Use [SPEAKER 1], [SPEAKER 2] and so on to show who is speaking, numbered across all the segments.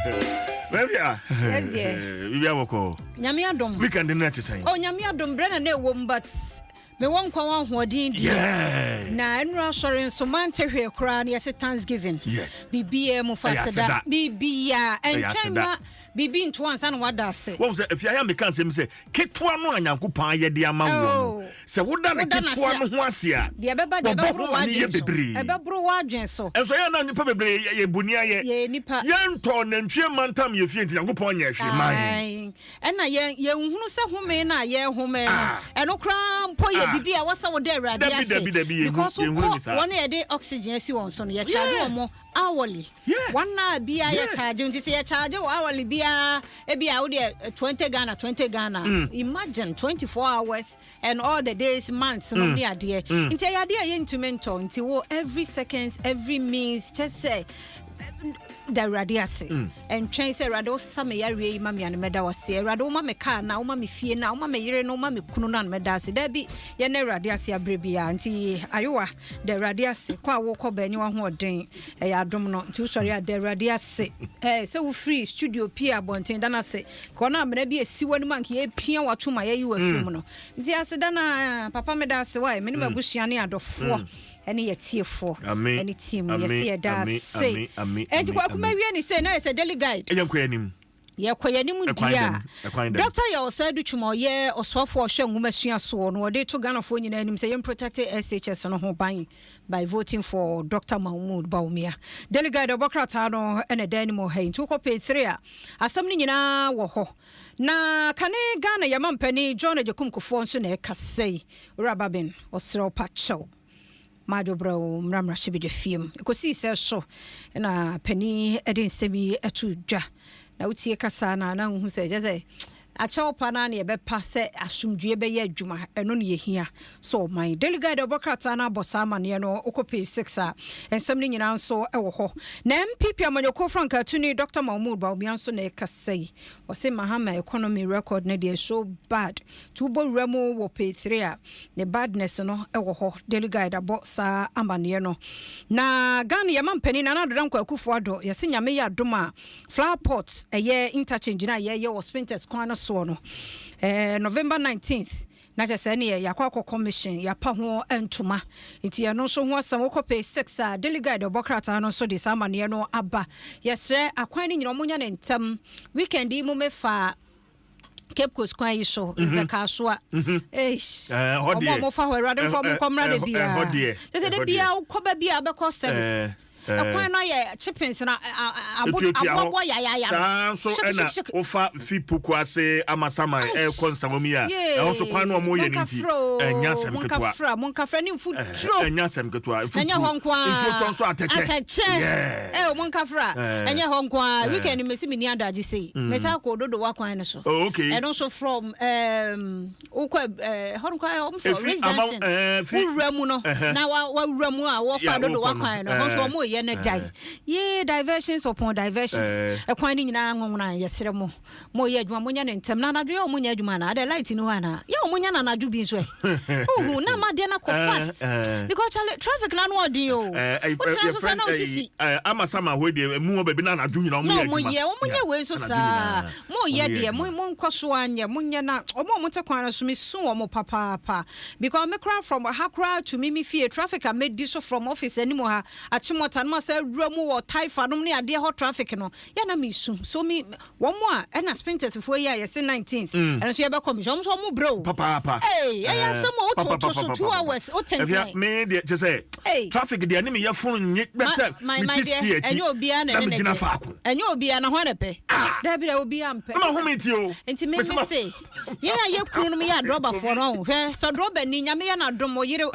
[SPEAKER 1] Baabi a.
[SPEAKER 2] Yes, dear.
[SPEAKER 1] Biribi abɔkɔ.
[SPEAKER 2] Nyame adom.
[SPEAKER 1] Weekend no ɛte sɛn?
[SPEAKER 2] Oh, Nyame adom brɛ na na ɛwɔ mu but mewɔ nkwa wɔ ahoɔden di.
[SPEAKER 1] Yeah.
[SPEAKER 2] Na nnura asɔre nso mante hwee koraa na yɛse Thanksgiving.
[SPEAKER 1] Yes.
[SPEAKER 2] Biribiara mu fa
[SPEAKER 1] Ɛyɛ
[SPEAKER 2] aseda.
[SPEAKER 1] aseda.
[SPEAKER 2] Biribiara
[SPEAKER 1] Ɛyɛ
[SPEAKER 2] ɛntwɛn
[SPEAKER 1] aseda.
[SPEAKER 2] ma biribi nto ansa na wada ase.
[SPEAKER 1] Wɔn sɛ afia yɛ a meka nsɛm sɛ ketewa no a Nyankopɔn ayɛ de ama woɔ no
[SPEAKER 2] Oh.
[SPEAKER 1] sɛ woda ne
[SPEAKER 2] Woda no
[SPEAKER 1] ketewa
[SPEAKER 2] ase a-
[SPEAKER 1] no ho ase a
[SPEAKER 2] Deɛ ɛbɛba deɛ
[SPEAKER 1] wɔbɔ
[SPEAKER 2] ɛbɛboro
[SPEAKER 1] ho ma ne yɛ
[SPEAKER 2] w'adwene so.
[SPEAKER 1] bebree.
[SPEAKER 2] Ɛbɛboro w'adwene so.
[SPEAKER 1] Ɛnso yɛn na nnipa bebree yɛ boni ayɛ.
[SPEAKER 2] Yɛyɛ nipa.
[SPEAKER 1] Yɛntɔ nantwie mantam yɛ fie nti Nyankopɔn nyɛ hwee maa yɛn.
[SPEAKER 2] Ae. Ɛna yɛn yɛnhunu sɛ home no a yɛrehome no,
[SPEAKER 1] Ah.
[SPEAKER 2] ɛno koraa mpo yɛ
[SPEAKER 1] Ah.
[SPEAKER 2] biribi a ɛwɔ sɛ woda Awurade
[SPEAKER 1] Dabi,
[SPEAKER 2] ase.
[SPEAKER 1] dabi, dabi, yɛnhu-
[SPEAKER 2] Because
[SPEAKER 1] yɛnhunu
[SPEAKER 2] wokɔ
[SPEAKER 1] ne saa.
[SPEAKER 2] wɔn a yɛde oxygen asi wɔn so no, yɛkyagye
[SPEAKER 1] Yeah.
[SPEAKER 2] wɔn hourly.
[SPEAKER 1] Yeah.
[SPEAKER 2] 1 hour biara
[SPEAKER 1] Yeah.
[SPEAKER 2] yɛkyagye nti sɛ yɛkyagye wɔ hourly biara ebi a wodeɛ 20 Ghana, 20 Ghana. Imagine 24 hours and all the days, months no ne adeɛ. Nti ɛyɛ adeɛ a yɛntumi ntɔ. Nti wo every seconds, every means kyɛ sɛ da Awurade ase. Ɛntwɛn sɛ Awurade wosa me yareɛ yi ma me a no mɛda wo ase. Awurade woma me kaa na woma me fie na woma me yere no woma me kunu no a no mɛda ase. Daabi, yɛne Awurade ase aberɛ biara. Nti ayowa da Awurade ase. Kɔ a wokɔ baa w'ahoɔden ɛyɛ adom no. Nti wosɔre a da Awurade ase. Sɛ wofiri studio pie abɔnten da no ase. Kɔ no amena bi esi w'anim a nka yɛpia w'atom a yɛyi w'afiri mu no. Nti ase da no a papa meda ase wae me ne m'abusua ne adɔfoɔ ɛne yɛtiefoɔ
[SPEAKER 1] Ame,
[SPEAKER 2] ɛne team
[SPEAKER 1] ame,
[SPEAKER 2] yɛse yɛda
[SPEAKER 1] ame,
[SPEAKER 2] ase.
[SPEAKER 1] ame, ame,
[SPEAKER 2] Enti
[SPEAKER 1] ame,
[SPEAKER 2] Kwaku
[SPEAKER 1] ame.
[SPEAKER 2] mawie ne sɛ na yɛ sɛ Daily Guide.
[SPEAKER 1] Ɛyɛ nkɔ anim.
[SPEAKER 2] Yɛkɔ yɛnim
[SPEAKER 1] Ɛkwan
[SPEAKER 2] di a
[SPEAKER 1] dɛm, ɛkwan dɛm.
[SPEAKER 2] Dr. Yaw Osei Adutwum a ɔyɛ ɔsoafoɔ a ɔhwɛ nwoma sua soɔ no ɔde to Ghanafoɔ nyinaa anim sɛ yɛn protect SHS no ho ban by voting for Dr. Mahmoud Bawumia. Daily Guide ɔbɔ krataa no ɛna ɛda anim wɔ ha yi. Nti wokɔ page 3 a asɛm no nyinaa wɔ hɔ. Na kane Ghana yɛma mpanin John Agyekum Kufuor nso na ɛkasa yi. Owura Babin ɔsrɛ wo pa kyɛw. Maadwo brɛ wo mmra mmarahyɛbadwa fie mu. Ɛkɔsii sɛ so na panin de nsɛm yi ato dwa. Na wotie kasa na na wohu sɛ kyerɛ sɛ akyɛw pa no na yɛbɛpa sɛ asomdwie bɛyɛ adwuma. Ɛno ne yɛhia sɛ ɔman. Daily Guide ɔbɔ krataa no abɔ saa amanneɛ no wokɔ page 6 a nsɛm no nyinaa nso wɔ hɔ. Na NPP amanyɔkuo frankaatuni Dr. Mahmoud Bawumia nso na ɛkasa yi. Ɔse Mahama economy record no deɛ so bad. Nti wobɔ wura mu wɔ page 3 a ne badness no wɔ hɔ. Daily Guide abɔ saa amanneɛ no. Na Ghana yɛma mpanin Nana Addo Dankwa Akufo-Addo yɛse Nyame yɛ adom a flower pot ɛyɛ interchange no a yɛyɛ wɔ Spintex kwan no soɔ no November 19th na kyerɛ sɛ ɛne yɛakɔ akɔ commission yɛapa ho ntoma. Nti ɛno nso ho asɛm wokɔ page 6 a Daily Guide ɔbɔ krataa no nso de saa amanneɛ no aba. Yɛsrɛ akwan no nyina ɔmo nya ne ntɛm. Weekend yi mu mefa Cape Coast kwan yi so Nzɛkaasoa. Eish.
[SPEAKER 1] Hɔ
[SPEAKER 2] Ɔmo a
[SPEAKER 1] deɛ.
[SPEAKER 2] ɔmo fa hɔ Awurade mfa ɔmo nkɔmmra da
[SPEAKER 1] Ɛhɔ
[SPEAKER 2] biara.
[SPEAKER 1] deɛ.
[SPEAKER 2] Kyerɛ sɛ da
[SPEAKER 1] Ɛhɔ
[SPEAKER 2] biara
[SPEAKER 1] deɛ.
[SPEAKER 2] wokɔ ba bi a wobɛkɔ service. Ɛkwan no ayɛ chippings no
[SPEAKER 1] Etuatua hɔ.
[SPEAKER 2] aboaboa yayaya no.
[SPEAKER 1] Saa nso
[SPEAKER 2] Shake,
[SPEAKER 1] ɛna
[SPEAKER 2] shake, shake.
[SPEAKER 1] wofa fi poku ase amasaman ɛkɔ nsawam yi a ɛhɔ nso kwan no a ɔmo yɛ no nti
[SPEAKER 2] Monkafra o,
[SPEAKER 1] ɛnyɛ asɛm ketewa.
[SPEAKER 2] Monkafra, monkafra ne mfuturo.
[SPEAKER 1] Ɛnyɛ asɛm ketewa.
[SPEAKER 2] Ɛnyɛ hɔ nko ara.
[SPEAKER 1] Nsuo tɔ nso atɛkyɛ.
[SPEAKER 2] Atɛkyɛ.
[SPEAKER 1] Yeah.
[SPEAKER 2] Monkafra. Ɛnyɛ hɔ nko ara. Weekend mesi mi ni adagye sei. Mesa akɔ Dodowa kwan no so.
[SPEAKER 1] Oh, okay.
[SPEAKER 2] Ɛno nso from wokɔ hɔ no koraa ɔmo fɔ
[SPEAKER 1] Efi
[SPEAKER 2] Ridge Junction.
[SPEAKER 1] Fi-
[SPEAKER 2] Wowura mu no na wawura mu a wɔfa
[SPEAKER 1] Yeah,
[SPEAKER 2] Dodowa
[SPEAKER 1] wokɔ no.
[SPEAKER 2] kwan no. Hɔ nso ɔmo yɛ no gyae. Yee, diversions upon diversions. Ɛkwan no nyinaa nwonwona yɛsrɛ mo. Mo yɛ adwuma mo nyɛ ne ntɛm na anadwo yɛ ɔmo nyɛ adwuma na adɛ light ni hɔ ana. Yɛ ɔmo nyɛ na anadwo bi nso ɛ. Ohu na ma deɛ na kɔ fast. Because chale traffic na no ɔden o. Wotena so sɛ na osisi.
[SPEAKER 1] Amasama hɔ deɛ mu hɔ baabi na anadwo nyinaa ɔmo
[SPEAKER 2] Na
[SPEAKER 1] yɛ
[SPEAKER 2] ɔmo
[SPEAKER 1] adwuma.
[SPEAKER 2] yɛ ɔmo nyɛ wei nso
[SPEAKER 1] Anadwo
[SPEAKER 2] saa.
[SPEAKER 1] nyinaa.
[SPEAKER 2] Mo yɛ
[SPEAKER 1] Ɔmo yɛ
[SPEAKER 2] deɛ mo
[SPEAKER 1] adwuma.
[SPEAKER 2] mo nkɔ so anyɛ mo nyɛ na ɔmo a ɔmo te kwan no so me su ɔmo papaapa because me kora from ha kora to me fie traffic a medi so from office anim ha Achimota no ma sɛ awura mu wɔ Taifa nom ne adeɛ hɔ traffic no yɛ na me su so me wɔn mo a ɛna Spintex foɔ yi a yɛse 19th ɛno nso yɛbɛ commission ɔmo nso ɔmo brɛ o.
[SPEAKER 1] Papaapa.
[SPEAKER 2] Ee, ɛyɛ asɛm a woto to so 2 hours wote
[SPEAKER 1] Ɛfia
[SPEAKER 2] nkran.
[SPEAKER 1] me deɛ kyɛ sɛ
[SPEAKER 2] Ei.
[SPEAKER 1] traffic deɛ ne meyɛ fon nye bɛ sɛ
[SPEAKER 2] My
[SPEAKER 1] mete
[SPEAKER 2] deɛ
[SPEAKER 1] steer akyi
[SPEAKER 2] ɛnyɛ obiara na
[SPEAKER 1] na
[SPEAKER 2] ɛne ne
[SPEAKER 1] megyina
[SPEAKER 2] deɛ.
[SPEAKER 1] faako.
[SPEAKER 2] Ɛnyɛ obiara na hɔ na pɛ.
[SPEAKER 1] Ah!
[SPEAKER 2] Dabi da obiara mpɛ.
[SPEAKER 1] Na ma home ti o.
[SPEAKER 2] Nti me
[SPEAKER 1] Mese
[SPEAKER 2] me se yɛn a yɛ kunu no yɛ adrɔbafoɔ no ɔho hwɛ sɛ drɔba ni Nyame yɛ n'adom ɔyere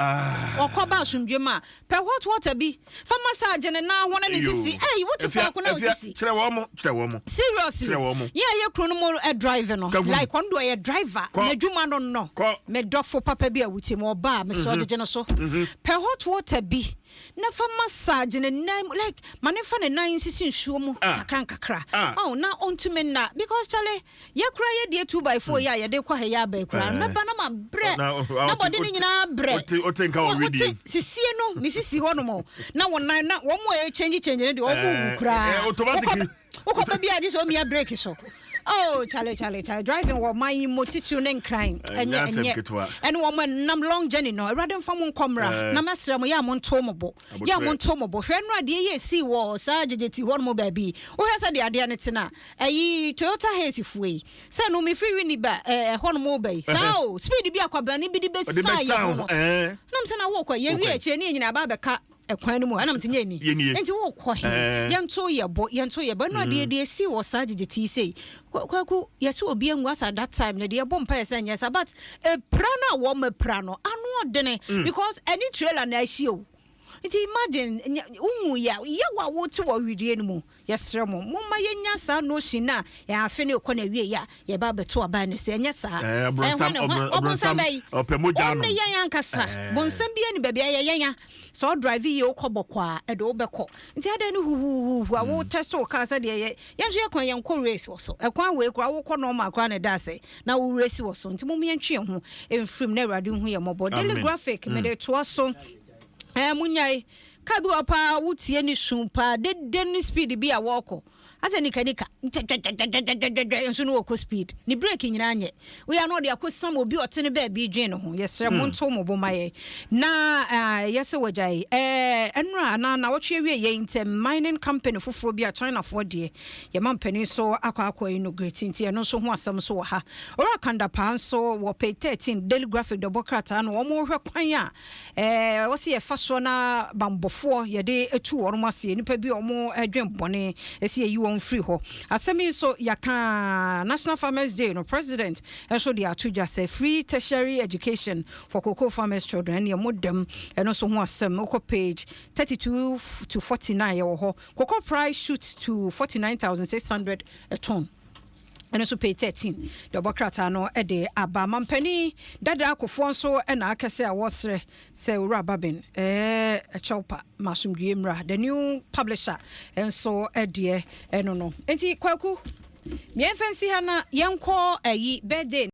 [SPEAKER 2] ɔkɔ ba asomdwe mu a pɛ hot water bi fa massage ne nan ho na ne
[SPEAKER 1] Yo.
[SPEAKER 2] sisi ɛyi wote
[SPEAKER 1] Ɛfia-
[SPEAKER 2] faako na
[SPEAKER 1] Ɛfia,
[SPEAKER 2] osisi.
[SPEAKER 1] kyerɛ wɔn mo, kyerɛ wɔn mo.
[SPEAKER 2] Seriously,
[SPEAKER 1] Kyerɛ wɔn mo.
[SPEAKER 2] yɛn a yɛ kunu no mu drive no
[SPEAKER 1] Kagun.
[SPEAKER 2] like ɔno deɛ ɔyɛ driver
[SPEAKER 1] Kɔ.
[SPEAKER 2] n'adwuma no
[SPEAKER 1] Kɔ.
[SPEAKER 2] Me dɔfo papa bi a wuti mu ɔbaa me sɛ ɔgyegye no so pɛ hot water bi na fa massage ne nan mu like ma ne fa ne nan nsisi nsuo mu kakra nkakra. Oh, na ɔntumi nna because chale yɛkura yɛ deɛ 2x4 yi a yɛde kɔ ha yɛ aba kura mɛba na ma brɛ na bɔde ne nyinaa brɛ.
[SPEAKER 1] Wote nka wɔ
[SPEAKER 2] Wote
[SPEAKER 1] wedeɛ.
[SPEAKER 2] sisie no me sisi hɔ nom na wɔn nan na wɔn a yɛ change change ne deɛ wɔn wu koraa.
[SPEAKER 1] Automatic.
[SPEAKER 2] Wokɔ. Wokɔ baabi a gye sɛ omia brake so. Oh, chale chale chale, driving wɔ man yi mu, titiriw ne Nkran, ɛnyɛ
[SPEAKER 1] asɛm
[SPEAKER 2] ɛnyɛ
[SPEAKER 1] ketewa.
[SPEAKER 2] Ɛne wɔn nam long journey no, Awurade mfa mo nkɔ mmra. Na mɛsrɛ mo, yɛ a monto mo bo, yɛ a
[SPEAKER 1] Abotire.
[SPEAKER 2] monto mo bo. Hwɛ no, adeɛ yɛ esi wɔ saa gyegyeti hɔ nom baabi, wohwɛ sɛ deɛ adeɛ no tena ɛyi Toyota Hiace fue yi sɛ no mefiri wi ni ba ɛhɔ nom ba yi saa o, speed bi akwabani bi de
[SPEAKER 1] ɔde
[SPEAKER 2] bɛsa yɛ
[SPEAKER 1] bɛsa
[SPEAKER 2] ho
[SPEAKER 1] ho
[SPEAKER 2] no nam sɛ na wokɔ yɛwie
[SPEAKER 1] Wokɔ.
[SPEAKER 2] akyire ne yɛnyina aba abɛka ɛkwan no mu, ɛnam sɛ nyɛ ni.
[SPEAKER 1] Yɛnie.
[SPEAKER 2] Nti wokɔ he? Yɛnto yɛ bo, yɛnto yɛ bo. Ɛno adeɛ deɛ esi wɔ saa gyegyeti sei, Kwaku, yɛsɛ obi angu asa that time no deɛ, yɛbɔ mpa yɛ sɛ nyɛ sa, but epira no a wɔn apira no ano ɔdene because ɛne trailer na ahyia o. Nti imagine wohu yɛ yɛwɔ a wote wɔ widie no mu. Yɛsrɛ mo, momma yɛnya saa notion no a yɛn afe ne kɔ na awie yɛ a yɛba abɛto aba no sɛ ɛnyɛ saa.
[SPEAKER 1] Ɔbronsam-
[SPEAKER 2] Hwan ne hwan?
[SPEAKER 1] ɔbronsam
[SPEAKER 2] Ɔbronsam bɛyi
[SPEAKER 1] ɔpɛ mogya
[SPEAKER 2] ɔne
[SPEAKER 1] nom.
[SPEAKER 2] yɛn ankasa bonsam bi ani baabi a yɛyɛn a sɛ ɔdrive yie, wokɔ bɔkɔ a ɛde wobɛkɔ. Nti adɛn ne huhuhuhu a wotɛ so wo kaa sɛdeɛ yɛ yɛn nso yɛkwan yɛnkɔ race wɔ so, ɛkwan wei koraa wokɔ normal koraa ne da ase na wo race wɔ so. Nti mom yɛntwe yɛn ho mfirim na Awurade hu yɛ mmɔbɔ. Daily
[SPEAKER 1] Amen.
[SPEAKER 2] Graphic, mede toa so. Munyae kaa bi wɔ paa, wotie ne su paa dede ne speed bi a wɔrekɔ asɛ nikanika ntwatwatwatwatwatwa nso no, wɔkɔ speed ne brake nyinaa nyɛ woyɛ na ɔde akɔ sam obi ɔte ne baabi dwen ne ho. Yɛsrɛ mo, nto mo bo ma yɛ na yɛsɛ wɔgyae ɛnora anaa na wɔtwe awie yɛ ntɛm mining company foforɔ bi a Chinafoɔ deɛ yɛma mpanin so akɔ inaugurate. Nti ɛno nso ho asɛm so wɔ ha. Ɔwura Kandapaa nso wɔ page 13 Daily Graphic de bɔ krataa no, wɔn hwɛ kwan a wɔsi yɛfa soɔ na bambɔfoɔ yɛde etu wɔn aseɛ, nipa bi a wɔn dwen bɔne esi eyi wɔn firi hɔ. Asɛm yi nso yɛka National Farmers Day no, President nso de ato dwa sɛ free tertiary education for cocoa farmers children ɛne ɛmo dɛm. Ɛno nso ho asɛm wokɔ page 32 to 49 yɛwɔ hɔ. Cocoa price shoot to 49,600 a ton, ɛno nso page 13 deɛ ɔbɔ krataa no de aba. Mampani dada akofoɔ nso ɛna akɛsɛ a wɔsrɛ sɛ Owura Babin ɛkyɛw pa ma asomdwie mmra. The New Publisher nso deɛ ɛno no. Nti Kwaku, mmiɛnfa nsi ha na yɛnkɔ ayi birthday.